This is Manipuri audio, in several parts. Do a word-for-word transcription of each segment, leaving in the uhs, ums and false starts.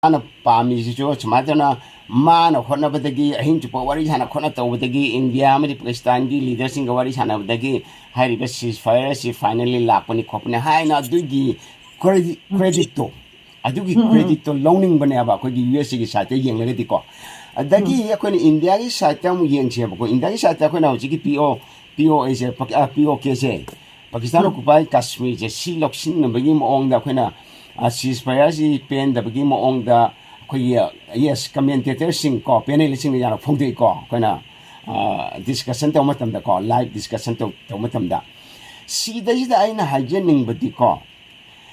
ꯃꯥꯅ ꯄꯥꯝꯃꯤꯁꯤꯁꯨ ꯁꯨꯃꯥꯏꯅ ꯇꯧꯅ ꯃꯥꯅ ꯍꯣꯠꯅꯕꯗꯒꯤ, ꯑꯍꯤꯡ ꯆꯨꯞꯄ ꯋꯥꯔꯤ ꯁꯥꯟꯅ ꯈꯣꯠꯅ ꯇꯧꯕꯗꯒꯤ, ꯏꯟꯗꯤꯌꯥ ꯑꯃꯗꯤ ꯄꯥꯀꯤꯁꯇꯥꯟꯒꯤ ꯂꯤꯗꯔꯁꯤꯡꯒ ꯋꯥꯔꯤ ꯁꯥꯟꯅꯕꯗꯒꯤ ꯍꯥꯏꯔꯤꯕ ceasefire ꯑꯁꯤ finally ꯂꯥꯛꯄꯅꯤ ꯈꯣꯠꯄꯅꯤ ꯍꯥꯏꯅ ꯑꯗꯨꯒꯤ credit, creditꯇꯣ, ꯑꯗꯨꯒꯤ creditꯇꯣ ꯂꯧꯅꯤꯡꯕꯅꯦꯕ ꯑꯩꯈꯣꯏꯒꯤ ꯌꯨ ꯑꯦꯁ ꯑꯦꯒꯤ ꯁꯥꯏꯠꯇ ꯌꯦꯡꯂꯒꯗꯤꯀꯣ꯫ ꯑꯗꯒꯤ ꯑꯩꯈꯣꯏꯅ ꯏꯟꯗꯤꯌꯥꯒꯤ ꯁꯥꯏꯠꯇ ꯑꯃꯨꯛ ꯌꯦꯡꯁꯦꯕꯀꯣ꯫ ꯏꯟꯗꯤꯌꯥꯒꯤ ꯁꯥꯏꯠꯇ ꯑꯩꯈꯣꯏꯅ ꯍꯧꯖꯤꯛꯀꯤ ꯄꯤ ꯑꯣ, ꯄꯤ ꯑꯣ ꯑꯦꯁꯦ, ꯄꯥꯀꯤ-, ꯑ, ꯄꯤ ꯑꯣ ꯀꯦꯁꯦ, ꯄꯥꯀꯤꯁꯇꯥꯟ occupied ꯀꯥꯁꯃꯤꯔꯁꯦ, ꯁꯤ ꯂꯧꯁꯤꯟꯅꯕꯒꯤ ꯃꯑꯣꯡꯗ ꯑꯩꯈꯣꯏꯅ, ꯑ, ceasefire ꯁꯤ ꯄꯦꯟꯗꯕꯒꯤ ꯃꯑꯣꯡꯗ ꯑꯩꯈꯣꯏꯒꯤ, ꯑ, yes, commentatorꯁꯤꯡ ꯀꯣ, panelistꯁꯤꯡꯅ ꯌꯥꯝꯅ ꯐꯣꯡꯗꯣꯛꯏꯀꯣ꯫ ꯑꯩꯈꯣꯏꯅ, ꯑ, discussion ꯇꯧꯕ ꯃꯇꯝꯗꯀꯣ, live discussion ꯇꯧ-, ꯇꯧꯕ ꯃꯇꯝꯗ, ꯁꯤꯗꯩꯁꯤꯗ ꯑꯩꯅ ꯍꯥꯏꯖꯅꯤꯡꯕꯗꯤꯀꯣ,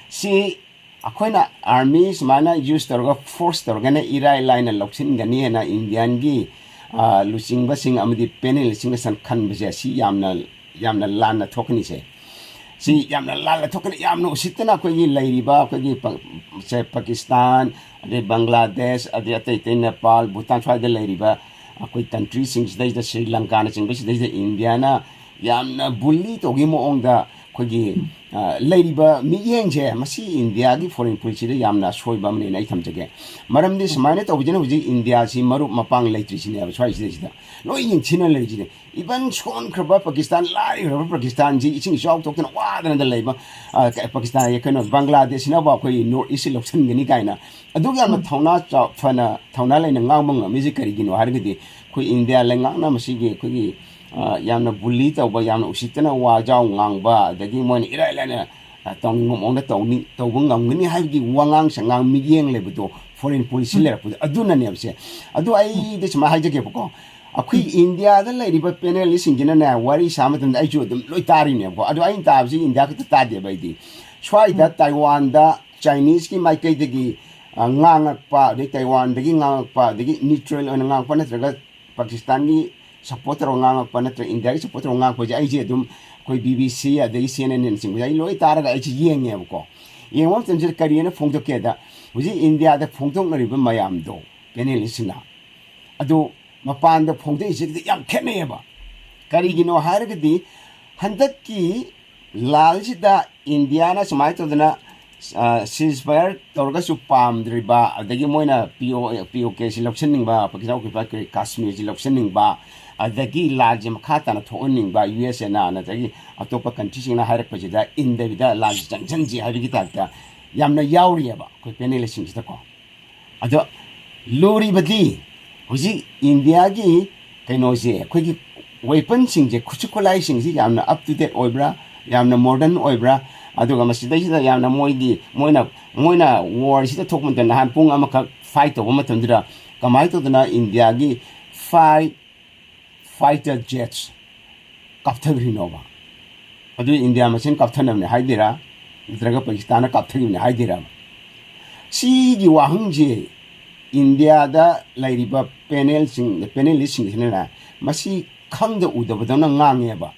ꯁꯤ ꯑꯩꯈꯣꯏꯅ army ꯁꯨꯃꯥꯏꯅ use ꯇꯧꯔꯒ, force ꯇꯧꯔꯒꯅ ꯏꯔꯥꯏ ꯂꯥꯏꯅ ꯂꯧꯁꯤꯟꯒꯅꯤ ꯍꯥꯏꯅ ꯏꯟꯗꯤꯌꯥꯟꯒꯤ, ꯑ, ꯂꯨꯆꯤꯡꯕꯁꯤꯡ ꯑꯃꯗꯤ panelistꯁꯤꯡꯅ ꯁꯟ-, ꯈꯟꯕꯁꯦ, ꯁꯤ ꯌꯥꯝꯅ, ꯌꯥꯝꯅ ꯂꯥꯟꯅ ꯊꯣꯛꯀꯅꯤꯁꯦ꯫ ꯁꯤ ꯌꯥꯝꯅ ꯂꯥꯟꯅ ꯊꯣꯛꯀꯅꯤ, ꯌꯥꯝꯅ ꯎꯁꯤꯠꯇꯅ ꯑꯩꯈꯣꯏꯒꯤ ꯂꯩꯔꯤꯕ ꯑꯩꯈꯣꯏꯒꯤ ꯄ-, ꯁꯦ, ꯄꯥꯀꯤꯁꯇꯥꯟ, ꯑꯗꯩ ꯕꯪꯒ꯭ꯂꯥꯗꯦꯁ, ꯑꯗꯩ ꯑꯇꯩ ꯑꯇꯩ ꯅꯦꯄꯥꯜ, ꯚꯨꯇꯥꯟ ꯁ꯭ꯋꯥꯏꯗ ꯂꯩꯔꯤꯕ ꯑꯩꯈꯣꯏ countryꯁꯤꯡꯁꯤꯗꯩꯗ, ꯁ꯭ꯔꯤ ꯂꯪꯀꯥꯅꯆꯤꯡꯕꯁꯤꯗꯩꯗ ꯏꯟꯗꯤꯌꯥꯅ ꯌꯥꯝꯅ bully ꯇꯧꯕꯒꯤ ꯃꯑꯣꯡꯗ ꯑꯩꯈꯣꯏꯒꯤ, ꯑ, ꯂꯩꯔꯤꯕ ꯃꯤꯠꯌꯦꯡꯁꯦ, ꯃꯁꯤ ꯏꯟꯗꯤꯌꯥꯒꯤ foreign policyꯗ ꯌꯥꯝꯅ ꯑꯁꯣꯏꯕ ꯑꯃꯅꯦꯅ ꯑꯩ ꯊꯝꯖꯒꯦ꯫ ꯃꯔꯝꯗꯤ ꯁꯨꯃꯥꯏꯅ ꯇꯧꯕꯁꯤꯅ ꯍꯧꯖꯤꯛ ꯏꯟꯗꯤꯌꯥꯁꯤ ꯃꯔꯨꯞ ꯃꯄꯥꯡ ꯂꯩꯇ꯭ꯔꯤꯁꯤꯅꯦꯕ ꯁ꯭ꯋꯥꯏꯁꯤꯗꯩꯁꯤꯗ꯫ ꯂꯣꯏ ꯌꯦꯡꯊꯤꯅ ꯂꯩꯔꯤꯁꯤꯅꯦ꯫ Even ꯁꯣꯟꯈ꯭ꯔꯕ ꯄꯥꯀꯤꯁꯇꯥꯟ, ꯂꯥꯏꯔꯈ꯭ꯔꯕ ꯄꯥꯀꯤꯁꯇꯥꯟꯁꯤ ꯏꯁꯤꯡ ꯏꯆꯥꯎ ꯊꯣꯛꯇꯅ ꯋꯥꯗꯅꯗ ꯂꯩꯕ, ꯑ, ꯄꯥꯀꯤꯁꯇꯥꯟ, ꯀꯩꯅꯣ, ꯕꯪꯒ꯭ꯂꯥꯗꯦꯁꯁꯤꯅꯕꯨ ꯑꯩꯈꯣꯏ North East ꯂꯧꯁꯤꯟꯒꯅꯤ ꯀꯥꯏꯅ ꯑꯗꯨꯛ ꯌꯥꯝꯅ ꯊꯧꯅꯥ ꯆꯥꯎ-, ꯐꯅ, ꯊꯧꯅꯥ ꯂꯩꯅ ꯉꯥꯡꯕ ꯉꯝꯃꯤꯁꯦ ꯀꯔꯤꯒꯤꯅꯣ ꯍꯥꯏꯔꯒꯗꯤ, ꯑꯩꯈꯣꯏ ꯏꯟꯗꯤꯌꯥ ꯂꯩꯉꯥꯛꯅ ꯃꯁꯤꯒꯤ ꯑꯩꯈꯣꯏꯒꯤ, ꯑ, ꯌꯥꯝꯅ bully ꯇꯧꯕ, ꯌꯥꯝꯅ ꯎꯁꯤꯠꯇꯅ ꯋꯥꯖꯥꯎ ꯉꯥꯡꯕ, ꯑꯗꯒꯤ ꯃꯣꯏꯅ ꯏꯔꯥꯏ ꯂꯥꯏꯅ, ꯑ, ꯇꯧꯅꯤꯡꯕ ꯃꯑꯣꯡꯗ ꯇꯧꯅꯤ-, ꯇꯧꯕ ꯉꯝꯒꯅꯤ ꯍꯥꯏꯕꯒꯤ ꯋꯥꯉꯥꯡ ꯁꯉꯥꯡ, ꯃꯤꯠꯌꯦꯡ ꯂꯩꯕꯗꯣ, foreign policy ꯂꯩꯔꯛꯄꯗꯣ, ꯑꯗꯨꯅꯅꯦꯕꯁꯦ꯫ ꯑꯗꯨ ꯑꯩꯗꯤ ꯁꯨꯃꯥꯏꯅ ꯍꯥꯏꯖꯒꯦꯕꯀꯣ, ꯑꯩꯈꯣꯏ ꯏꯟꯗꯤꯌꯥꯗ ꯂꯩꯔꯤꯕ panelistꯁꯤꯡꯁꯤꯅꯅꯦ, ꯋꯥꯔꯤ ꯁꯥꯕ ꯃꯇꯝꯗ ꯑꯩꯁꯨ ꯑꯗꯨꯝ ꯂꯣꯏ ꯇꯥꯔꯤꯅꯦꯕꯀꯣ꯫ ꯑꯗꯣ ꯑꯩꯅ ꯇꯥꯕꯁꯤ ꯏꯟꯗꯤꯌꯥ ꯈꯛꯇ ꯇꯥꯗꯦꯕ ꯑꯩꯗꯤ꯫ ꯁ꯭ꯋꯥꯏꯗ ꯇꯥꯏꯋꯥꯟꯗ Chineseꯀꯤ ꯃꯥꯏꯀꯩꯗꯒꯤ, ꯑ, ꯉꯥꯡꯉꯛꯄ, ꯑꯗꯩ ꯇꯥꯏꯋꯥꯟꯗꯒꯤ ꯉꯥꯡꯉꯛꯄ, ꯑꯗꯒꯤ neutral ꯑꯣꯏꯅ ꯉꯥꯡꯉꯛꯄ, ꯅꯠꯇ꯭ꯔꯒ ꯄꯥꯀꯤꯁꯇꯥꯟꯒꯤ support ꯇꯧꯔꯒ ꯉꯥꯡꯉꯛꯄ, ꯅꯠꯇ꯭ꯔꯒ ꯏꯟꯗꯤꯌꯥꯒꯤ support ꯇꯧꯔꯒ ꯉꯥꯡꯉꯛꯄꯁꯦ, ꯑꯩꯁꯦ ꯑꯗꯨꯝ ꯑꯩꯈꯣꯏ B B C ꯑꯗꯒꯤ C N Nꯅꯆꯤꯡꯕꯁꯦ ꯑꯩ ꯂꯣꯏ ꯇꯥꯔꯒ ꯑꯩꯁꯦ ꯌꯦꯡꯉꯦꯕꯀꯣ꯫ ꯌꯦꯡꯕ ꯃꯇꯝꯁꯤꯗ ꯀꯔꯤꯅ ꯐꯣꯡꯗꯣꯛꯀꯦꯗ, ꯍꯧꯖꯤꯛ ꯏꯟꯗꯤꯌꯥꯗ ꯐꯣꯡꯗꯣꯛꯅꯔꯤꯕ ꯃꯌꯥꯝꯗꯣ, panelistꯁꯤꯡꯅ, ꯑꯗꯨ ꯃꯄꯥꯟꯗ ꯐꯣꯡꯗꯣꯛꯏꯁꯤꯒꯗꯤ ꯌꯥꯝ ꯈꯦꯠꯅꯩꯌꯦꯕ꯫ ꯀꯔꯤꯒꯤꯅꯣ ꯍꯥꯏꯔꯒꯗꯤ, ꯍꯟꯗꯛꯀꯤ ꯂꯥꯜꯁꯤꯗ ꯏꯟꯗꯤꯌꯥꯅ ꯁꯨꯃꯥꯏꯅ ꯇꯧꯗꯅ ꯁꯤꯖ ꯐꯥꯌꯔ ꯇꯧꯔꯒꯁꯨ ꯄꯥꯝꯗ꯭ꯔꯤꯕ, ꯑꯗꯒꯤ ꯃꯣꯏꯅ ꯄꯤ ꯑꯣ ꯄꯤ ꯑꯣ ꯀꯦꯁꯤ ꯂꯧꯁꯤꯟꯅꯤꯡꯕ, ꯄꯥꯀꯤꯁꯇꯥꯟ ꯑꯣꯀ꯭ꯌꯨꯄꯥꯏ ꯀꯥꯁꯃꯤꯔꯁꯤ ꯂꯧꯁꯤꯟꯅꯤꯡꯕ, ꯑꯗꯒꯤ ꯂꯥꯟꯁꯦ ꯃꯈꯥ ꯇꯥꯅ ꯊꯣꯛꯍꯟꯅꯤꯡꯕ ꯌꯨ ꯑꯦꯁ ꯑꯦꯅ, ꯅꯠꯇ꯭ꯔꯒꯤ ꯑꯇꯣꯞꯄ ꯀꯟꯇ꯭ꯔꯤꯁꯤꯡꯅ ꯍꯥꯏꯔꯛꯄꯁꯤꯗ ꯏꯟꯗꯕꯤꯗ ꯂꯥꯟꯁꯤ ꯆꯪꯁꯤꯟꯁꯤ ꯍꯥꯏꯕꯒꯤ ꯇꯥꯏꯞꯇ ꯌꯥꯝꯅ ꯌꯥꯎꯔꯤꯑꯕ ꯑꯩꯈꯣꯏ ꯄꯦꯅꯦꯂꯤꯁꯁꯤꯡꯁꯤꯗꯀꯣ꯫ ꯑꯗꯣ ꯂꯨꯔꯤꯕꯗꯤ ꯍꯧꯖꯤꯛ ꯏꯟꯗꯤꯌꯥꯒꯤ ꯀꯩꯅꯣꯁꯦ, ꯑꯩꯈꯣꯏꯒꯤ ꯋꯦꯄꯟꯁꯤꯡꯁꯦ, ꯈꯨꯠꯁꯨ ꯈꯨꯠꯂꯥꯏꯁꯤꯡꯁꯤ ꯌꯥꯝꯅ ꯑꯞ ꯇꯨ ꯗꯦꯠ ꯑꯣꯏꯕ꯭ꯔꯥ, ꯌꯥꯝꯅ ꯃꯣꯗꯔꯟ ꯑꯣꯏꯕ꯭ꯔꯥ, ꯑꯗꯨꯒ ꯃꯁꯤꯗꯩꯁꯤꯗ ꯌꯥꯝꯅ ꯃꯣꯏꯒꯤ ꯃꯣꯏꯅ ꯃꯣꯏꯅ ꯋꯥꯔꯁꯤꯗ ꯊꯣꯛꯄ ꯃꯇꯝꯗ ꯅꯍꯥꯟ ꯄꯨꯡ ꯑꯃꯈꯛ ꯐꯥꯏꯠ ꯇꯧꯕ ꯃꯇꯝꯗꯨꯗ ꯀꯃꯥꯏꯅ ꯇꯧꯗꯅ ꯏꯟꯗꯤꯌꯥꯒꯤ ꯐꯥꯏꯠ ꯐꯥꯏꯇꯔ ꯖꯦꯠꯁ ꯀꯥꯞꯊꯈ꯭ꯔꯤꯅꯣꯕ? ꯑꯗꯨ ꯏꯟꯗꯤꯌꯥ ꯃꯁꯦꯟ ꯀꯥꯞꯊꯅꯕꯅꯦ ꯍꯥꯏꯗꯣꯏꯔꯥ, ꯅꯠꯇ꯭ꯔꯒ ꯄꯥꯀꯤꯁꯇꯥꯟꯅ ꯀꯥꯞꯊꯈꯤꯕꯅꯦ ꯍꯥꯏꯗꯣꯏꯔꯥ? ꯁꯤꯒꯤ ꯋꯥꯍꯪꯁꯦ ꯏꯟꯗꯤꯌꯥꯗ ꯂꯩꯔꯤꯕ ꯄꯦꯅꯦꯜꯁꯤꯡ, ꯄꯦꯅꯦꯂꯤꯁꯁꯤꯡꯁꯤꯅꯅꯦ, ꯃꯁꯤ ꯈꯪꯗ ꯎꯗꯕꯗꯧꯅ ꯉꯥꯡꯉꯦꯕ꯫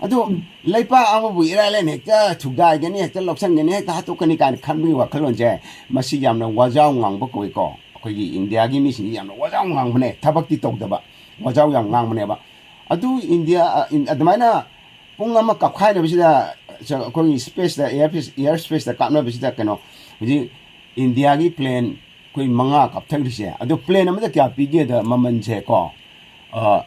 ꯑꯗꯣ ꯂꯩꯄꯥꯛ ꯑꯃꯕꯨ ꯏꯔꯥꯏ ꯂꯥꯏꯅ ꯍꯦꯛꯇ ꯊꯨꯒꯥꯏꯒꯅꯤ, ꯍꯦꯛꯇ ꯂꯧꯁꯟꯒꯅꯤ, ꯍꯦꯛꯇ ꯍꯥꯠꯇꯣꯛꯀꯅꯤ ꯀꯥꯏꯅ ꯈꯟꯕꯒꯤ ꯋꯥꯈꯜꯂꯣꯟꯁꯦ, ꯃꯁꯤ ꯌꯥꯝꯅ ꯋꯥꯖꯥꯎ ꯉꯥꯡꯕ ꯀꯧꯏꯀꯣ꯫ ꯑꯩꯈꯣꯏꯒꯤ ꯏꯟꯗꯤꯌꯥꯒꯤ ꯃꯤꯁꯤꯡꯁꯤ ꯌꯥꯝꯅ ꯋꯥꯖꯥꯎ ꯉꯥꯡꯕꯅꯦ, ꯊꯕꯛꯇꯤ ꯇꯧꯗꯕ, ꯋꯥꯖꯥꯎ ꯌꯥꯝ ꯉꯥꯡꯕꯅꯦꯕ꯫ ꯑꯗꯨ ꯏꯟꯗꯤꯌꯥ, ꯑ, ꯏꯟ-, ꯑꯗꯨꯃꯥꯏꯅ ꯄꯨꯡ ꯑꯃ ꯀꯥꯞꯈꯥꯏꯅꯕꯁꯤꯗ, ꯆ-, ꯑꯩꯈꯣꯏꯒꯤ ꯁ꯭ꯄꯦꯁꯇ, ꯑꯦꯌꯔ ꯐꯤꯁ-, ꯑꯦꯌꯔ ꯁ꯭ꯄꯦꯁꯇ ꯀꯥꯞꯅꯕꯁꯤꯗ, ꯀꯩꯅꯣ, ꯍꯧꯖꯤꯛ ꯏꯟꯗꯤꯌꯥꯒꯤ ꯄ꯭ꯂꯦꯟ ꯑꯩꯈꯣꯏ ꯃꯉꯥ ꯀꯥꯞꯊꯈ꯭ꯔꯤꯁꯦ, ꯑꯗꯣ ꯄ꯭ꯂꯦꯟ ꯑꯃꯗ ꯀꯌꯥ ꯄꯤꯒꯦꯗ ꯃꯃꯜꯁꯦ ꯀꯣ, ꯑ,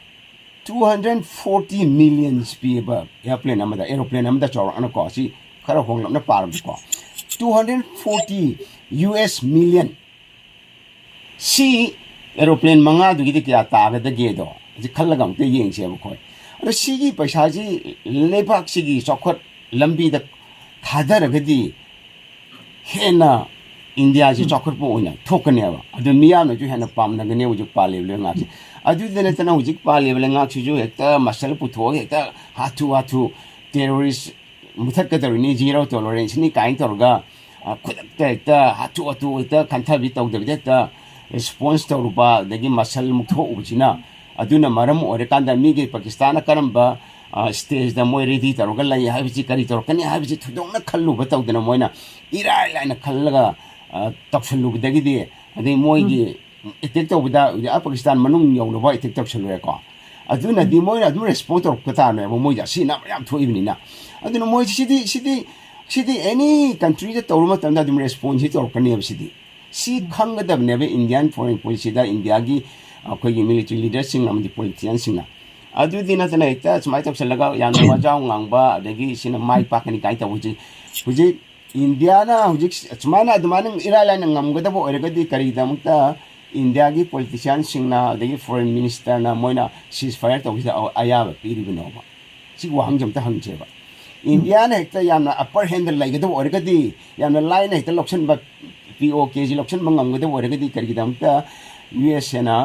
two hundred forty millions ꯄꯤꯌꯦꯕ ꯑꯦꯌꯥꯔꯄ꯭ꯂꯦꯟ ꯑꯃꯗ, ꯑꯦꯔꯣꯄ꯭ꯂꯦꯟ ꯑꯃꯗ ꯆꯥꯎꯔꯥꯛꯅꯀꯣ, ꯁꯤ ꯈꯔ ꯍꯣꯡꯂꯞꯅ ꯄꯥꯔꯕꯗꯀꯣ, two hundred forty U S million꯫ ꯁꯤ ꯑꯦꯔꯣꯄ꯭ꯂꯦꯟ ꯃꯉꯥꯗꯨꯒꯤꯗꯤ ꯀꯌꯥ ꯇꯥꯒꯗꯒꯦꯗꯣ ꯍꯧꯖꯤꯛ ꯈꯜꯂꯒ ꯑꯃꯨꯛꯇ ꯌꯦꯡꯁꯦꯕ ꯑꯩꯈꯣꯏ꯫ ꯑꯗꯣ ꯁꯤꯒꯤ ꯄꯩꯁꯥꯁꯤ ꯂꯩꯕꯥꯛꯁꯤꯒꯤ ꯆꯥꯎꯈꯠ ꯂꯝꯕꯤꯗ ꯊꯥꯗꯔꯒꯗꯤ ꯍꯦꯟꯅ ꯏꯟꯗꯤꯌꯥꯁꯤ ꯆꯥꯎꯈꯠꯄ ꯑꯣꯏꯅ ꯊꯣꯛꯀꯅꯦꯕ꯫ ꯑꯗꯨ ꯃꯤꯌꯥꯝꯅꯁꯨ ꯍꯦꯟꯅ ꯄꯥꯝꯅꯒꯅꯤ ꯍꯧꯖꯤꯛ ꯄꯥꯜꯂꯤꯕ ꯂꯩꯉꯥꯛꯁꯦ꯫ ꯑꯗꯨꯗ ꯅꯠꯇꯅ ꯍꯧꯖꯤꯛ ꯄꯥꯜꯂꯤꯕ ꯂꯩꯉꯥꯛꯁꯤꯁꯨ ꯍꯦꯛꯇ ꯃꯁꯜ ꯄꯨꯊꯣꯛꯑꯒ ꯍꯦꯛꯇ ꯍꯥꯊꯨ ꯍꯥꯊꯨ ꯇꯦꯔꯣꯔꯤꯁ ꯃꯨꯊꯠꯀꯗꯧꯔꯤꯅꯤ, ꯖꯤꯔꯣ ꯇꯣꯂꯔꯦꯟꯁꯅꯤ ꯀꯥꯏꯅ ꯇꯧꯔꯒ, ꯑ, ꯈꯨꯗꯛꯇ ꯍꯦꯛꯇ ꯍꯥꯊꯨ ꯍꯥꯊꯨ ꯍꯦꯛꯇ ꯈꯟꯊꯕꯤ ꯇꯧꯗꯕꯤꯗ ꯍꯦꯛꯇ ꯔꯦꯁꯄꯣꯟꯁ ꯇꯧꯔꯨꯕ, ꯑꯗꯒꯤ ꯃꯁꯜ ꯃꯨꯛꯊꯣꯛꯎꯕꯁꯤꯅ ꯑꯗꯨꯅ ꯃꯔꯝ ꯑꯣꯏꯔꯀꯥꯟꯗ ꯃꯤꯒꯤ ꯄꯥꯀꯤꯁꯇꯥꯟꯅ ꯀꯔꯝꯕ, ꯑ, ꯁ꯭ꯇꯦꯖꯇ ꯃꯣꯏ ꯔꯦꯗꯤ ꯇꯧꯔꯒ ꯂꯩ ꯍꯥꯏꯕꯁꯤ, ꯀꯔꯤ ꯇꯧꯔꯛꯀꯅꯤ ꯍꯥꯏꯕꯁꯤ ꯊꯣꯏꯗꯣꯛꯅ ꯈꯜꯂꯨꯕ ꯇꯧꯗꯅ ꯃꯣꯏꯅ ꯏꯔꯥꯏ ꯂꯥꯏꯅ ꯈꯜꯂꯒ, ꯑ, ꯇꯧꯁꯜꯂꯨꯕꯗꯒꯤꯗꯤ, ꯑꯗꯩ ꯃꯣꯏꯒꯤ ꯑꯦꯇꯦꯛ ꯇꯧꯕꯗ ꯍꯧꯖꯤꯛ ꯑꯥ ꯄꯥꯀꯤꯁꯇꯥꯟ ꯃꯅꯨꯡ ꯌꯧꯅꯕ ꯑꯦꯇꯦꯛ ꯇꯧꯁꯜꯂꯨꯔꯦꯀꯣ꯫ ꯑꯗꯨꯅꯗꯤ ꯃꯣꯏꯅ ꯑꯗꯨꯝ ꯔꯦꯁꯄꯣꯟ ꯇꯧꯔꯛꯄ ꯇꯥꯕꯅꯦꯕ, ꯃꯣꯏꯗꯤ ꯑꯁꯤꯅꯕ ꯌꯥꯝ ꯊꯣꯛꯏꯕꯅꯤꯅ꯫ ꯑꯗꯨꯅ ꯃꯣꯏ ꯁꯤꯗꯤ, ꯁꯤꯗꯤ ꯁꯤꯗꯤ ꯑꯦꯅꯤ ꯀꯟꯇ꯭ꯔꯤꯗ ꯇꯧꯔꯨ ꯃꯇꯝꯗ ꯑꯗꯨꯝ ꯔꯦꯁꯄꯣꯟꯁꯁꯤ ꯇꯧꯔꯛꯀꯅꯦꯕ꯫ ꯁꯤꯗꯤ ꯁꯤ ꯈꯪꯒꯗꯕꯅꯦꯕ ꯏꯟꯗꯤꯌꯥꯟ ꯐꯣꯔꯦꯟ ꯄꯣꯂꯤꯁꯤꯗ ꯏꯟꯗꯤꯌꯥꯒꯤ ꯑꯩꯈꯣꯏꯒꯤ ꯃꯤꯂꯤꯇꯔꯤ ꯂꯤꯗꯔꯁꯤꯡꯅ ꯑꯃꯗꯤ ꯄꯣꯂꯤꯇꯤꯁꯤꯌꯥꯟꯁꯤꯡꯅ꯫ ꯑꯗꯨꯗꯤ ꯅꯠꯇꯅ ꯍꯦꯛꯇ ꯁꯨꯃꯥꯏꯅ ꯇꯧꯁꯜꯂꯒ ꯌꯥꯝꯅ ꯋꯥꯖꯥꯎ ꯉꯥꯡꯕ, ꯑꯗꯒꯤ ꯁꯤꯅ ꯃꯥꯏ ꯄꯥꯛꯀꯅꯤ ꯀꯥꯏꯅ ꯇꯧꯕ ꯍꯧꯖꯤꯛ ꯍꯧꯖꯤꯛ ꯏꯟꯗꯤꯌꯥꯅ ꯍꯧꯖꯤꯛ ꯁꯨꯃꯥꯏꯅ ꯑꯗꯨꯃꯥꯏꯅ ꯏꯔꯥꯏ ꯂꯥꯏꯅ ꯉꯝꯒꯗꯕ ꯑꯣꯏꯔꯒꯗꯤ ꯀꯔꯤꯒꯤꯗꯃꯛꯇ ꯏꯟꯗꯤꯌꯥꯒꯤ ꯄꯣꯂꯤꯇꯤꯁꯤꯌꯥꯟꯁꯤꯡꯅ ꯑꯗꯒꯤ ꯐꯣꯔꯦꯟ ꯃꯤꯅꯤꯁꯇꯔꯅ ꯃꯣꯏꯅ ꯁꯤꯁ ꯐꯥꯌꯔ ꯇꯧꯕꯁꯤꯗ ꯑ-, ꯑꯌꯥꯕ ꯄꯤꯔꯤꯕꯅꯣꯕ? ꯁꯤꯒꯤ ꯋꯥꯍꯪꯁꯦ ꯑꯝꯇ ꯍꯪꯁꯦꯕ꯫ ꯏꯟꯗꯤꯌꯥꯅ ꯍꯦꯛꯇ ꯌꯥꯝꯅ ꯑꯞꯄꯔ ꯍꯦꯟꯗ ꯂꯩꯒꯗꯕ ꯑꯣꯏꯔꯒꯗꯤ, ꯌꯥꯝꯅ ꯂꯥꯏꯅ ꯍꯦꯛꯇ ꯂꯧꯁꯤꯟꯕ, ꯄꯤ ꯑꯣ ꯀꯦꯁꯤ ꯂꯧꯁꯤꯟꯕ ꯉꯝꯒꯗꯕ ꯑꯣꯏꯔꯒꯗꯤ ꯀꯔꯤꯒꯤꯗꯃꯛꯇ ꯌꯨ ꯑꯦꯁ ꯑꯦꯅ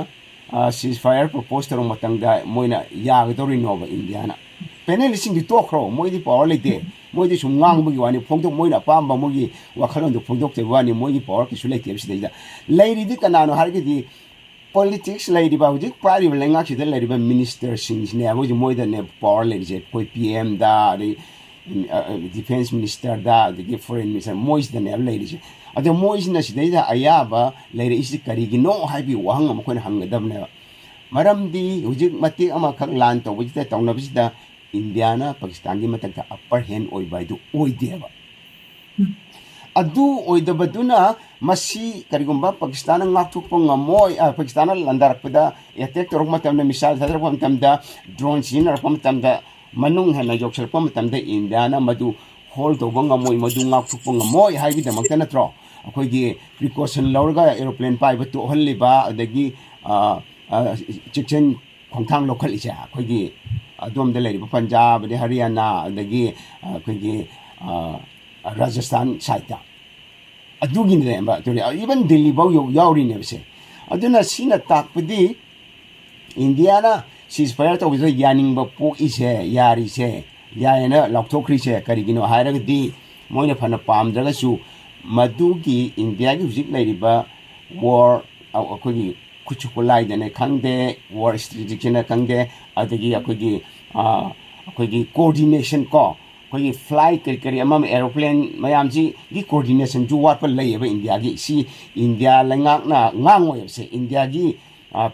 ꯁꯤꯁ ꯐꯥꯌꯔ ꯄ꯭ꯔꯣꯄꯣꯁ ꯇꯧꯔꯛꯄ ꯃꯇꯝꯗ ꯃꯣꯏꯅ ꯌꯥꯒꯗꯧꯔꯤꯅꯣꯕ ꯏꯟꯗꯤꯌꯥꯅ? ꯄꯦꯅꯦꯂꯤꯁꯁꯤꯡꯗꯤ ꯇꯣꯛꯈ꯭ꯔꯣ, ꯃꯣꯏꯗꯤ ꯄꯋꯥꯔ ꯂꯩꯇꯦ꯫ ꯃꯣꯏꯗꯤ ꯁꯨꯝ ꯉꯥꯡꯕꯒꯤ ꯋꯥꯅꯤ, ꯐꯣꯡꯗꯣꯛ-, ꯃꯣꯏꯅ ꯑꯄꯥꯝꯕ ꯃꯣꯏꯒꯤ ꯋꯥꯈꯜꯂꯣꯟꯗꯣ ꯐꯣꯡꯗꯣꯛꯆꯕ ꯋꯥꯅꯤ, ꯃꯣꯏꯒꯤ ꯄꯋꯥꯔ ꯀꯩꯁꯨ ꯂꯩꯇꯦꯕ ꯁꯤꯗꯩꯗ꯫ ꯂꯩꯔꯤꯗꯤ ꯀꯅꯥꯅꯣ ꯍꯥꯏꯔꯒꯗꯤ ꯄꯣꯂꯤꯇꯤꯛꯁ ꯂꯩꯔꯤꯕ, ꯍꯧꯖꯤꯛ ꯄꯥꯏꯔꯤꯕ ꯂꯩꯉꯥꯛꯁꯤꯗ ꯂꯩꯔꯤꯕ ꯃꯤꯅꯤꯁꯇꯔꯁꯤꯡꯁꯤꯅꯦ ꯃꯣꯏꯁꯦ, ꯃꯣꯏꯗꯅꯦ ꯄꯋꯥꯔ ꯂꯩꯔꯤꯁꯦ꯫ ꯑꯩꯈꯣꯏ ꯄꯤ ꯑꯦꯝꯗ, ꯑꯗꯩ ꯗꯤꯐꯦꯟꯁ ꯃꯤꯅꯤꯁꯇꯔꯗ, ꯑꯗꯒꯤ ꯐꯣꯔꯦꯟ ꯃꯤꯅꯤꯁꯇꯔ, ꯃꯣꯏꯁꯤꯗꯅꯦꯕ ꯂꯩꯔꯤꯁꯦ꯫ ꯑꯗꯣ ꯃꯣꯏꯁꯤꯅ ꯁꯤꯗꯩꯗ ꯑꯌꯥꯕ ꯂꯩꯔꯛꯏꯁꯤ ꯀꯔꯤꯒꯤꯅꯣ ꯍꯥꯏꯕꯒꯤ ꯋꯥꯍꯪ ꯑꯃ ꯑꯩꯈꯣꯏꯅ ꯍꯪꯒꯗꯕꯅꯦꯕ꯫ ꯃꯔꯝꯗꯤ ꯍꯧꯖꯤꯛ ꯃꯇꯦꯛ ꯑꯃꯈꯛ ꯂꯥꯟ ꯇꯧꯕꯁꯤꯗ, ꯇꯧꯅꯕꯁꯤꯗ ꯏꯟꯗꯤꯌꯥꯅ ꯄꯥꯀꯤꯁꯇꯥꯟꯒꯤ ꯃꯊꯛꯇ ꯑꯞꯄꯔ ꯍꯦꯟ ꯑꯣꯏꯕ ꯍꯥꯏꯗꯨ ꯑꯣꯏꯗꯦꯕ꯫ ꯑꯗꯨ ꯑꯣꯏꯗꯕꯗꯨꯅ ꯃꯁꯤ ꯀꯔꯤꯒꯨꯝꯕ ꯄꯥꯀꯤꯁꯇꯥꯟꯅ ꯉꯥꯛꯊꯣꯛꯄ ꯉꯝꯃꯣꯏ, ꯑ, ꯄꯥꯀꯤꯁꯇꯥꯟꯅ ꯂꯥꯟꯗꯥꯔꯛꯄꯗ, ꯑꯦꯇꯦꯛ ꯇꯧꯔꯛꯄ ꯃꯇꯝꯗ, ꯃꯤꯁꯥꯏꯜ ꯊꯥꯗꯔꯛꯄ ꯃꯇꯝꯗ, ꯗ꯭ꯔꯣꯟ ꯁꯤꯖꯤꯟꯅꯔꯛꯄ ꯃꯇꯝꯗ, ꯃꯅꯨꯡ ꯍꯦꯟꯅ ꯌꯧꯁꯤꯜꯂꯛꯄ ꯃꯇꯝꯗ ꯏꯟꯗꯤꯌꯥꯅ ꯃꯗꯨ ꯍꯣꯜ ꯇꯧꯕ ꯉꯝꯃꯣꯏ, ꯃꯗꯨ ꯉꯥꯛꯊꯣꯛꯄ ꯉꯝꯃꯣꯏ ꯍꯥꯏꯕꯒꯤꯗꯃꯛꯇ ꯅꯠꯇ꯭ꯔꯣ ꯑꯩꯈꯣꯏꯒꯤ ꯄ꯭ꯔꯤꯀꯣꯁꯟ ꯂꯧꯔꯒ ꯑꯦꯔꯣꯄ꯭ꯂꯦꯟ ꯄꯥꯏꯕ ꯇꯣꯛꯍꯜꯂꯤꯕ, ꯑꯗꯒꯤ, ꯑ, ꯑ, ꯆꯦꯛꯁꯤꯟ ꯈꯣꯡꯊꯥꯡ ꯂꯧꯈꯠꯂꯤꯁꯦ? ꯑꯩꯈꯣꯏꯒꯤ ꯑꯗꯣꯝꯗ ꯂꯩꯔꯤꯕ ꯄꯟꯖꯥꯕ, ꯑꯗꯩ ꯍꯔꯤꯌꯥꯅꯥ, ꯑꯗꯒꯤ, ꯑ, ꯑꯩꯈꯣꯏꯒꯤ, ꯑ, ꯔꯥꯖꯁꯊꯥꯟ ꯁꯥꯏꯠꯇ꯫ ꯑꯗꯨꯒꯤꯅꯦꯕ, ꯑꯗꯨꯅꯦ, even ꯗꯤꯜꯂꯤꯐꯥꯎ ꯌꯧ-, ꯌꯥꯎꯔꯤꯅꯦꯕ ꯁꯦ꯫ ꯑꯗꯨꯅ ꯁꯤꯅ ꯇꯥꯛꯄꯗꯤ ꯏꯟꯗꯤꯌꯥꯅ ꯁꯤꯁ ꯐꯥꯌꯔ ꯇꯧꯕꯁꯤꯗ ꯌꯥꯅꯤꯡꯕ ꯄꯣꯛꯏꯁꯦ, ꯌꯥꯔꯤꯁꯦ, ꯌꯥꯏꯌꯦꯅ ꯂꯥꯎꯊꯣꯛꯈ꯭ꯔꯤꯁꯦ ꯀꯔꯤꯒꯤꯅꯣ ꯍꯥꯏꯔꯒꯗꯤ, ꯃꯣꯏꯅ ꯐꯅ ꯄꯥꯝꯗ꯭ꯔꯒꯁꯨ ꯃꯗꯨꯒꯤ ꯏꯟꯗꯤꯌꯥꯒꯤ ꯍꯧꯖꯤꯛ ꯂꯩꯔꯤꯕ ꯋꯥꯔ, ꯑ-, ꯑꯩꯈꯣꯏꯒꯤ ꯈꯨꯠꯁꯨ ꯈꯨꯠꯂꯥꯏꯗꯅꯦ ꯈꯪꯗꯦ, ꯋꯥꯔ ꯁ꯭ꯇ꯭ꯔꯦꯇꯦꯖꯤꯛꯁꯤꯅ ꯈꯪꯗꯦ, ꯑꯗꯒꯤ ꯑꯩꯈꯣꯏꯒꯤ, ꯑ, ꯑꯩꯈꯣꯏꯒꯤ ꯀꯣꯑꯣꯔꯗꯤꯅꯦꯁꯟ ꯀꯣ, ꯑꯩꯈꯣꯏꯒꯤ ꯐ꯭ꯂꯥꯏꯠ ꯀꯔꯤ ꯀꯔꯤ ꯑꯃ ꯑꯃ, ꯑꯦꯔꯣꯄ꯭ꯂꯦꯟ ꯃꯌꯥꯝꯁꯤꯒꯤ ꯀꯣꯑꯣꯔꯗꯤꯅꯦꯁꯟꯁꯨ ꯋꯥꯠꯄ ꯂꯩꯌꯦꯕ ꯏꯟꯗꯤꯌꯥꯒꯤ꯫ ꯁꯤ ꯏꯟꯗꯤꯌꯥ ꯂꯩꯉꯥꯛꯅ ꯉꯥꯡꯉꯣꯏꯕꯁꯦ, ꯏꯟꯗꯤꯌꯥꯒꯤ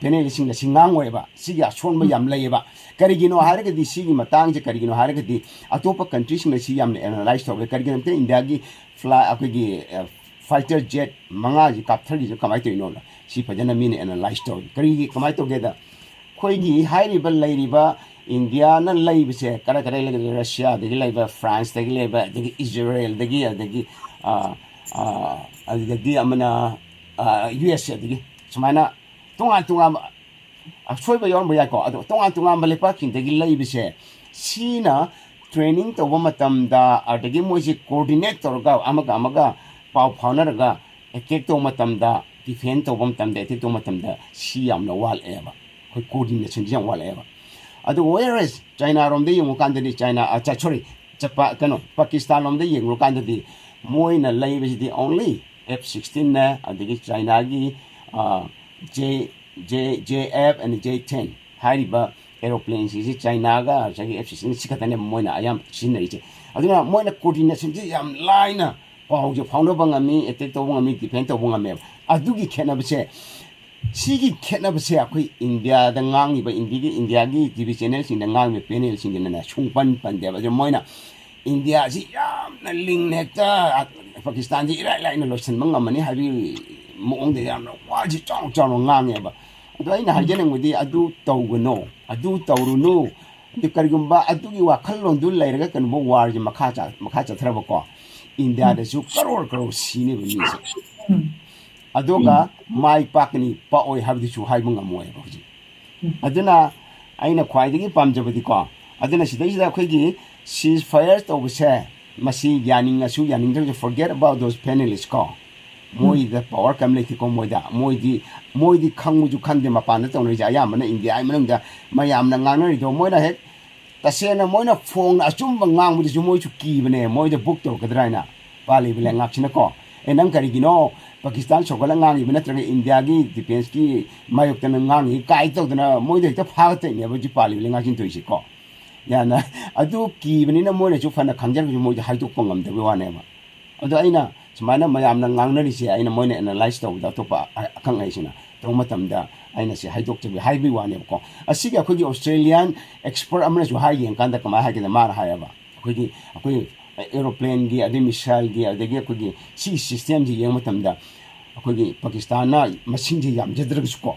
ꯄꯦꯅꯦꯜꯁꯤꯡꯅ ꯁꯤ ꯉꯥꯡꯉꯣꯏꯕ, ꯁꯤꯒꯤ ꯑꯁꯣꯟꯕ ꯌꯥꯝ ꯂꯩꯌꯦꯕ꯫ ꯀꯔꯤꯒꯤꯅꯣ ꯍꯥꯏꯔꯒꯗꯤ, ꯁꯤꯒꯤ ꯃꯇꯥꯡꯁꯦ ꯀꯔꯤꯒꯤꯅꯣ ꯍꯥꯏꯔꯒꯗꯤ, ꯑꯇꯣꯞꯄ ꯀꯟꯇ꯭ꯔꯤꯁꯤꯡꯅ ꯁꯤ ꯌꯥꯝꯅ ꯑꯦꯅꯥꯂꯥꯏꯁ ꯇꯧꯔꯦ꯫ ꯀꯔꯤꯒꯤꯅꯣ ꯍꯥꯏꯕꯗ ꯏꯟꯗꯤꯌꯥꯒꯤ ꯐ꯭ꯂꯥꯏ ꯑꯩꯈꯣꯏꯒꯤ ꯐꯥꯏꯇꯔ ꯖꯦꯠ ꯃꯉꯥꯁꯤ ꯀꯥꯞꯊꯔꯤꯁꯦ ꯀꯃꯥꯏꯅ ꯇꯧꯔꯤꯅꯣꯅ ꯁꯤ ꯐꯖꯅ ꯃꯤꯅ ꯑꯦꯅꯥꯂꯥꯏꯁ ꯇꯧꯔꯤ꯫ ꯀꯔꯤꯒꯤ, ꯀꯃꯥꯏꯅ ꯇꯧꯒꯦꯗ, ꯑꯩꯈꯣꯏꯒꯤ ꯍꯥꯏꯔꯤꯕ ꯂꯩꯔꯤꯕ ꯏꯟꯗꯤꯌꯥꯅ ꯂꯩꯕꯁꯦ ꯀꯔꯥꯏ ꯀꯔꯥꯏ ꯂꯩꯒꯦ? ꯔꯁꯤꯌꯥꯗꯒꯤ ꯂꯩꯕ, ꯐ꯭ꯔꯥꯟꯁꯇꯒꯤ ꯂꯩꯕ, ꯑꯗꯒꯤ ꯏꯖꯔꯦꯜꯗꯒꯤ, ꯑꯗꯒꯤ ꯑ, ꯑ, ꯑꯗꯨꯗꯒꯤ ꯑꯃꯅ ꯌꯨ ꯑꯦꯁ ꯑꯦꯗꯒꯤ, ꯁꯨꯃꯥꯏꯅ ꯇꯣꯉꯥꯟ ꯇꯣꯉꯥꯟꯕ, ꯑꯁꯣꯏꯕ ꯌꯥꯎꯔꯝꯕ ꯌꯥꯏꯀꯣ, ꯑꯗꯣ ꯇꯣꯉꯥꯟ ꯇꯣꯉꯥꯟꯕ ꯂꯩꯄꯥꯛꯁꯤꯡꯗꯒꯤ ꯂꯩꯕꯁꯦ, ꯁꯤꯅ ꯇ꯭ꯔꯦꯅꯤꯡ ꯇꯧꯕ ꯃꯇꯝꯗ, ꯑꯗꯒꯤ ꯃꯣꯏꯁꯦ ꯀꯣꯑꯣꯔꯗꯤꯅꯦꯠ ꯇꯧꯔꯒ ꯑꯃꯒ ꯑꯃꯒ ꯄꯥꯎ ꯐꯥꯎꯅꯔꯒ ꯑꯦꯇꯦꯛ ꯇꯧꯕ ꯃꯇꯝꯗ, ꯗꯤꯐꯦꯟ ꯇꯧꯕ ꯃꯇꯝꯗ, ꯑꯦꯇꯦꯛ ꯇꯧꯕ ꯃꯇꯝꯗ ꯁꯤ ꯌꯥꯝꯅ ꯋꯥꯠꯂꯛꯑꯦꯕ꯫ ꯑꯩꯈꯣꯏ ꯀꯣꯑꯣꯔꯗꯤꯅꯦꯁꯟꯁꯤ ꯌꯥꯝ ꯋꯥꯠꯂꯛꯑꯦꯕ꯫ ꯑꯗꯨ whereas ꯆꯥꯏꯅꯥꯔꯣꯝꯗ ꯌꯦꯡꯉꯨꯀꯥꯟꯗꯗꯤ, ꯆꯥꯏꯅꯥ, ꯁꯣꯔꯤ, ꯆꯄꯥ ꯀꯩꯅꯣ, ꯄꯥꯀꯤꯁꯇꯥꯟꯂꯣꯝꯗ ꯌꯦꯡꯉꯨꯀꯥꯟꯗꯗꯤ ꯃꯣꯏꯅ ꯂꯩꯕꯁꯤꯗꯤ only ꯑꯦꯐ ꯁꯤꯛꯁꯇꯤꯟꯅꯦ, ꯑꯗꯒꯤ ꯆꯥꯏꯅꯥꯒꯤ J J J F and J ten ꯍꯥꯏꯔꯤꯕ ꯑꯦꯔꯣꯄ꯭ꯂꯦꯟꯁꯤꯡꯁꯤ ꯆꯥꯏꯅꯥꯒ ꯉꯁꯥꯏꯒꯤ ꯑꯦꯐ ꯁꯤꯛꯁꯇꯤꯟ ꯁꯤ ꯈꯛꯇꯅꯦ ꯃꯣꯏꯅ ꯑꯌꯥꯝꯕ ꯁꯤꯖꯤꯟꯅꯔꯤꯁꯦ꯫ ꯑꯗꯨꯅ ꯃꯣꯏꯅ ꯀꯣꯑꯣꯔꯗꯤꯅꯦꯁꯟꯁꯤ ꯌꯥꯝ ꯂꯥꯏꯅ ꯄꯥꯎꯁꯦ ꯐꯥꯎꯅꯕ ꯉꯝꯃꯤ, ꯑꯦꯇꯦꯛ ꯇꯧꯕ ꯉꯝꯃꯤ, ꯗꯤꯐꯦꯟ ꯇꯧꯕ ꯉꯝꯃꯦꯕ꯫ ꯑꯗꯨꯒꯤ ꯈꯦꯠꯅꯕꯁꯦ, ꯁꯤꯒꯤ ꯈꯦꯠꯅꯕꯁꯦ ꯑꯩꯈꯣꯏ ꯏꯟꯗꯤꯌꯥꯗ ꯉꯥꯡꯉꯤꯕ, ꯏꯟꯗꯤꯌꯥꯒꯤ, ꯏꯟꯗꯤꯌꯥꯒꯤ ꯇꯤ ꯚꯤ ꯆꯦꯅꯦꯜꯁꯤꯡꯗ ꯉꯥꯡꯉꯤꯕ ꯄꯦꯅꯦꯜꯁꯤꯡꯗꯨꯅꯅꯦ ꯁꯨꯡꯄꯟ ꯄꯟꯗꯦꯕ꯫ ꯑꯗꯨ ꯃꯣꯏꯅ ꯏꯟꯗꯤꯌꯥꯁꯤ ꯌꯥꯝꯅ ꯂꯤꯡꯅ ꯍꯦꯛꯇ ꯄꯥꯀꯤꯁꯇꯥꯟꯁꯤ ꯏꯔꯥꯏ ꯂꯥꯏꯅ ꯂꯣꯏꯁꯤꯟꯕ ꯉꯝꯃꯅꯤ ꯍꯥꯏꯕꯒꯤ ꯃꯑꯣꯡꯗ ꯌꯥꯝꯅ ꯋꯥꯁꯤ ꯆꯥꯎꯅ ꯆꯥꯎꯅ ꯉꯥꯡꯉꯦꯕ꯫ ꯑꯗꯣ ꯑꯩꯅ ꯍꯥꯏꯖꯅꯤꯡꯕꯗꯤ, ꯑꯗꯨ ꯇꯧꯒꯅꯨ, ꯑꯗꯨ ꯇꯧꯔꯨꯅꯨ꯫ ꯑꯗꯨ ꯀꯔꯤꯒꯨꯝꯕ ꯑꯗꯨꯒꯤ ꯋꯥꯈꯜꯂꯣꯟꯗꯨ ꯂꯩꯔꯒ ꯀꯩꯅꯣ ꯋꯥꯔꯁꯤ ꯃꯈꯥ ꯆ-, ꯃꯈꯥ ꯆꯠꯊꯔꯕꯀꯣ, ꯏꯟꯗꯤꯌꯥꯗꯁꯨ ꯀꯔꯣꯔ ꯀꯔꯣꯔ ꯁꯤꯅꯦꯕ ꯃꯤꯁꯦ꯫ ꯑꯗꯨꯒ ꯃꯥꯏ ꯄꯥꯛꯀꯅꯤ ꯄꯥꯛꯑꯣꯏ ꯍꯥꯏꯕꯗꯨꯁꯨ ꯍꯥꯏꯕ ꯉꯝꯃꯣꯏꯕ ꯍꯧꯖꯤꯛ꯫ ꯑꯗꯨꯅ ꯑꯩꯅ ꯈ꯭ꯋꯥꯏꯗꯒꯤ ꯄꯥꯝꯖꯕꯗꯤꯀꯣ, ꯑꯗꯨꯅ ꯁꯤꯗꯩꯁꯤꯗ ꯑꯩꯈꯣꯏꯒꯤ ceasefire ꯇꯧꯕꯁꯦ, ꯃꯁꯤ ꯌꯥꯅꯤꯡꯉꯁꯨ ꯌꯥꯅꯤꯡꯗ꯭ꯔꯁꯨ, forget about those panelists ꯀꯣ, ꯃꯣꯏꯗ ꯄꯋꯥꯔ ꯀꯔꯤꯝ ꯂꯩꯇꯦꯀꯣ꯫ ꯃꯣꯏꯗ, ꯃꯣꯏꯗꯤ, ꯃꯣꯏꯗꯤ ꯈꯪꯕꯁꯨ ꯈꯪꯗꯦ꯫ ꯃꯄꯥꯟꯗ ꯇꯧꯅꯔꯤꯁꯦ ꯑꯌꯥꯝꯕꯅ ꯏꯟꯗꯤꯌꯥꯒꯤ ꯃꯅꯨꯡꯗ ꯃꯌꯥꯝꯅ ꯉꯥꯡꯅꯔꯤꯗꯣ, ꯃꯣꯏꯅ ꯍꯦꯛ ꯇꯁꯦꯡꯅ ꯃꯣꯏꯅ ꯐꯣꯡꯅ ꯑꯆꯨꯝꯕ ꯉꯥꯡꯕꯗꯨꯁꯨ ꯃꯣꯏꯁꯨ ꯀꯤꯕꯅꯦ, ꯃꯣꯏꯗ ꯕꯨꯛ ꯇꯧꯔꯛꯀꯗ꯭ꯔꯥ ꯍꯥꯏꯅ, ꯄꯥꯜꯂꯤꯕ ꯂꯩꯉꯥꯛꯁꯤꯅꯀꯣ꯫ ꯑꯦ, ꯅꯪ ꯀꯔꯤꯒꯤꯅꯣ ꯄꯥꯀꯤꯁꯇꯥꯟ ꯁꯧꯒꯠꯂ ꯉꯥꯡꯉꯤꯕ ꯅꯠꯇ꯭ꯔꯒ ꯏꯟꯗꯤꯌꯥꯒꯤ ꯗꯤꯐꯦꯟꯁꯀꯤ ꯃꯥꯌꯣꯛꯇꯅ ꯉꯥꯡꯉꯤ ꯀꯥꯏ ꯇꯧꯗꯅ ꯃꯣꯏꯗ ꯍꯦꯛꯇ ꯐꯥꯒꯠꯇꯣꯏꯅꯦꯕ ꯍꯧꯖꯤꯛ ꯄꯥꯜꯂꯤꯕ ꯂꯩꯉꯥꯛꯁꯤꯅ ꯇꯧꯔꯤꯁꯦꯀꯣ꯫ ꯌꯥꯅ ꯑꯗꯨ ꯀꯤꯕꯅꯤꯅ ꯃꯣꯏꯅꯁꯨ ꯐꯅ ꯈꯪꯖꯔꯒꯁꯨ ꯃꯣꯏꯗ ꯍꯥꯏꯗꯣꯛꯄ ꯉꯝꯗꯕꯩ ꯋꯥꯅꯦꯕ꯫ ꯑꯗꯣ ꯑꯩꯅ ꯁꯨꯃꯥꯏꯅ ꯃꯌꯥꯝꯅ ꯉꯥꯡꯅꯔꯤꯁꯦ ꯑꯩꯅ, ꯃꯣꯏꯅ ꯑꯦꯅꯥꯂꯥꯏꯁ ꯇꯧꯕꯗ, ꯑꯇꯣꯞꯄ ꯑꯈꯪ ꯑꯍꯩꯁꯤꯅ ꯇꯧꯕ ꯃꯇꯝꯗ ꯑꯩꯅ ꯁꯤ ꯍꯥꯏꯗꯣꯛꯆꯕꯤ ꯍꯥꯏꯕꯒꯤ ꯋꯥꯅꯦꯕꯀꯣ꯫ ꯑꯁꯤꯒꯤ ꯑꯩꯈꯣꯏꯒꯤ ꯑꯣꯁꯇ꯭ꯔꯦꯂꯤꯌꯥꯟ ꯑꯦꯛꯁꯄꯔꯠ ꯑꯃꯅꯁꯨ ꯍꯥꯏ, ꯌꯦꯡꯀꯥꯟꯗ ꯀꯃꯥꯏꯅ ꯍꯥꯏꯒꯦꯗ, ꯃꯥꯅ ꯍꯥꯏꯌꯦꯕ, ꯑꯩꯈꯣꯏꯒꯤ ꯑꯩꯈꯣꯏ ꯑꯦꯔꯣꯄ꯭ꯂꯦꯟꯒꯤ, ꯑꯗꯩ ꯃꯤꯁꯥꯏꯜꯒꯤ, ꯑꯗꯒꯤ ꯑꯩꯈꯣꯏꯒꯤ ꯁꯤꯒꯤ ꯁꯤꯁꯇꯦꯝꯁꯤ ꯌꯦꯡꯕ ꯃꯇꯝꯗ ꯑꯩꯈꯣꯏꯒꯤ ꯄꯥꯀꯤꯁꯇꯥꯟꯅ ꯃꯁꯤꯡꯁꯦ ꯌꯥꯝꯖꯗ꯭ꯔꯒꯁꯨꯀꯣ,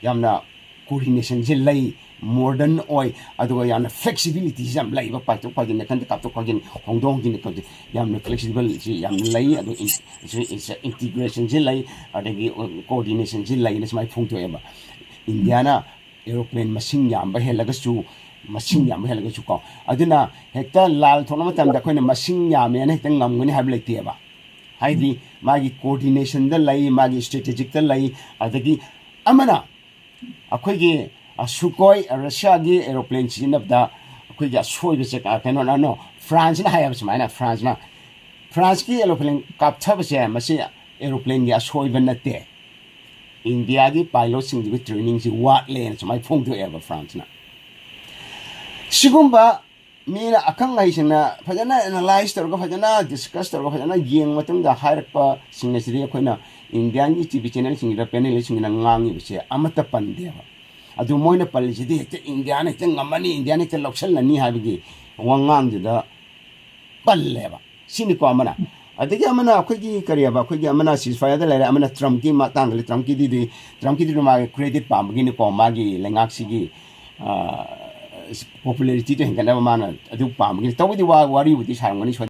ꯌꯥꯝꯅ ꯀꯣꯑꯣꯔꯗꯤꯅꯦꯁꯟꯁꯦ ꯂꯩ, ꯃꯣꯗꯔꯟ ꯑꯣꯏ, ꯑꯗꯨꯒ ꯌꯥꯝꯅ ꯐ꯭ꯂꯦꯛꯁꯤꯕꯤꯂꯤꯇꯤꯁꯦ ꯌꯥꯝ ꯂꯩꯕ, ꯄꯥꯏꯊꯣꯛ ꯄꯥꯏꯁꯤꯟ, ꯅꯥꯀꯟꯗ ꯀꯥꯞꯊꯣꯛ ꯀꯥꯞꯁꯤꯟ, ꯍꯣꯡꯗꯣꯛ ꯍꯣꯡꯖꯤꯟ ꯇꯧꯕꯁꯦ ꯌꯥꯝꯅ ꯐ꯭ꯂꯦꯛꯁꯤꯕꯜꯁꯤ ꯌꯥꯝꯅ ꯂꯩ꯫ ꯑꯗꯨ ꯏꯟꯇꯤꯒ꯭ꯔꯦꯁꯟꯁꯤ ꯂꯩ, ꯑꯗꯒꯤ ꯀꯣꯑꯣꯔꯗꯤꯅꯦꯁꯟꯁꯤ ꯂꯩꯅ ꯁꯨꯃꯥꯏꯅ ꯐꯣꯡꯗꯣꯛꯑꯦꯕ꯫ ꯏꯟꯗꯤꯌꯥꯅ ꯑꯦꯔꯣꯄ꯭ꯂꯦꯟ ꯃꯁꯤꯡ ꯌꯥꯝꯕ ꯍꯦꯜꯂꯒꯁꯨ, ꯃꯁꯤꯡ ꯌꯥꯝꯕ ꯍꯦꯜꯂꯒꯁꯨ ꯀꯣ, ꯑꯗꯨꯅ ꯍꯦꯛꯇ ꯂꯥꯜ ꯊꯣꯛꯅ ꯃꯇꯝꯗ ꯑꯩꯈꯣꯏꯅ ꯃꯁꯤꯡ ꯌꯥꯝꯃꯦꯅ ꯍꯦꯛꯇ ꯉꯝꯒꯅꯤ ꯍꯥꯏꯕ ꯂꯩꯇꯦꯕ꯫ ꯍꯥꯏꯗꯤ ꯃꯥꯒꯤ ꯀꯣꯑꯣꯔꯗꯤꯅꯦꯁꯟꯗ ꯂꯩ, ꯃꯥꯒꯤ ꯏꯁꯇ꯭ꯔꯦꯇꯦꯖꯤꯛꯇ ꯂꯩ, ꯑꯗꯒꯤ ꯑꯃꯅ ꯑꯩꯈꯣꯏꯒꯤ, ꯑ, ꯁꯨꯀꯣꯏ, ꯑ, ꯔꯁꯤꯌꯥꯒꯤ ꯑꯦꯔꯣꯄ꯭ꯂꯦꯟ ꯁꯤꯖꯤꯟꯅꯕꯗ ꯑꯩꯈꯣꯏꯒꯤ ꯑꯁꯣꯏꯕꯁꯦ, ꯑ, ꯀꯩꯅꯣꯅ, ꯅꯣ, ꯐ꯭ꯔꯥꯟꯁꯅ ꯍꯥꯏꯌꯦꯕ ꯁꯨꯃꯥꯏꯅ, ꯐ꯭ꯔꯥꯟꯁꯅ, ꯐ꯭ꯔꯥꯟꯁꯀꯤ ꯑꯦꯔꯣꯄ꯭ꯂꯦꯟ ꯀꯥꯞꯊꯕꯁꯦ ꯃꯁꯤ ꯑꯦꯔꯣꯄ꯭ꯂꯦꯟꯒꯤ ꯑꯁꯣꯏꯕ ꯅꯠꯇꯦ, ꯏꯟꯗꯤꯌꯥꯒꯤ ꯄꯥꯏꯂꯣꯠꯁꯤꯡꯗꯨꯒꯤ ꯇ꯭ꯔꯦꯅꯤꯡꯁꯤ ꯋꯥꯠꯂꯦꯅ ꯁꯨꯃꯥꯏꯅ ꯐꯣꯡꯗꯣꯛꯑꯦꯕ ꯐ꯭ꯔꯥꯟꯁꯅ꯫ ꯁꯤꯒꯨꯝꯕ ꯃꯤꯅ, ꯑꯈꯪ ꯑꯍꯩꯁꯤꯡꯅ ꯐꯖꯅ ꯑꯦꯅꯥꯂꯥꯏꯁ ꯇꯧꯔꯒ, ꯐꯖꯅ ꯗꯤꯁꯀꯁ ꯇꯧꯔꯒ, ꯐꯖꯅ ꯌꯦꯡꯕ ꯃꯇꯨꯡꯗ ꯍꯥꯏꯔꯛꯄꯁꯤꯡ ꯑꯁꯤꯗꯤ ꯑꯩꯈꯣꯏꯅ ꯏꯟꯗꯤꯌꯥꯒꯤ ꯇꯤ ꯚꯤ ꯆꯦꯅꯦꯜꯁꯤꯡꯁꯤꯗ, ꯄꯦꯅꯦꯂꯤꯁꯁꯤꯡꯁꯤꯅ ꯉꯥꯡꯉꯤꯕꯁꯦ ꯑꯃꯠꯇ ꯄꯟꯗꯦꯕ꯫ ꯑꯗꯨ ꯃꯣꯏꯅ ꯄꯜꯂꯤꯁꯤꯗꯤ ꯍꯦꯛꯇ ꯏꯟꯗꯤꯌꯥꯅ ꯍꯦꯛꯇ ꯉꯝꯃꯅꯤ, ꯏꯟꯗꯤꯌꯥꯅ ꯍꯦꯛꯇ ꯂꯧꯁꯤꯜꯂꯅꯤ ꯍꯥꯏꯕꯒꯤ ꯋꯥꯉꯥꯡꯗꯨꯗ ꯄꯜꯂꯦꯕ꯫ ꯁꯤꯅꯤꯀꯣ ꯑꯃꯅ꯫ ꯑꯗꯒꯤ ꯑꯃꯅ ꯑꯩꯈꯣꯏꯒꯤ ꯀꯔꯤ ꯍꯥꯏꯕ, ꯑꯩꯈꯣꯏꯒꯤ ꯑꯃꯅ ꯁꯤꯖꯐꯥꯌꯔꯗ ꯂꯩꯔꯦ, ꯑꯃꯅ ꯇ꯭ꯔꯝꯞꯀꯤ ꯃꯇꯥꯡꯗ ꯂꯩ꯫ ꯇ꯭ꯔꯝꯞꯀꯤꯗꯨꯗꯤ, ꯇ꯭ꯔꯝꯞꯀꯤꯗꯨꯅ ꯃꯥꯒꯤ ꯀ꯭ꯔꯦꯗꯤꯠ ꯄꯥꯝꯕꯒꯤꯅꯤꯀꯣ, ꯃꯥꯒꯤ ꯂꯩꯉꯥꯛꯁꯤꯒꯤ, ꯑ, ꯄꯣꯄꯨꯂꯦꯔꯤꯇꯤꯗꯣ ꯍꯦꯟꯒꯠꯅꯕ ꯃꯥꯅ ꯑꯗꯨ ꯄꯥꯝꯕꯒꯤꯅꯤ꯫ ꯇꯧꯕꯗꯤ ꯋꯥ-, ꯋꯥꯔꯤꯕꯨꯗꯤ ꯁꯥꯔꯝꯒꯅꯤ ꯁꯣꯏꯗꯅ꯫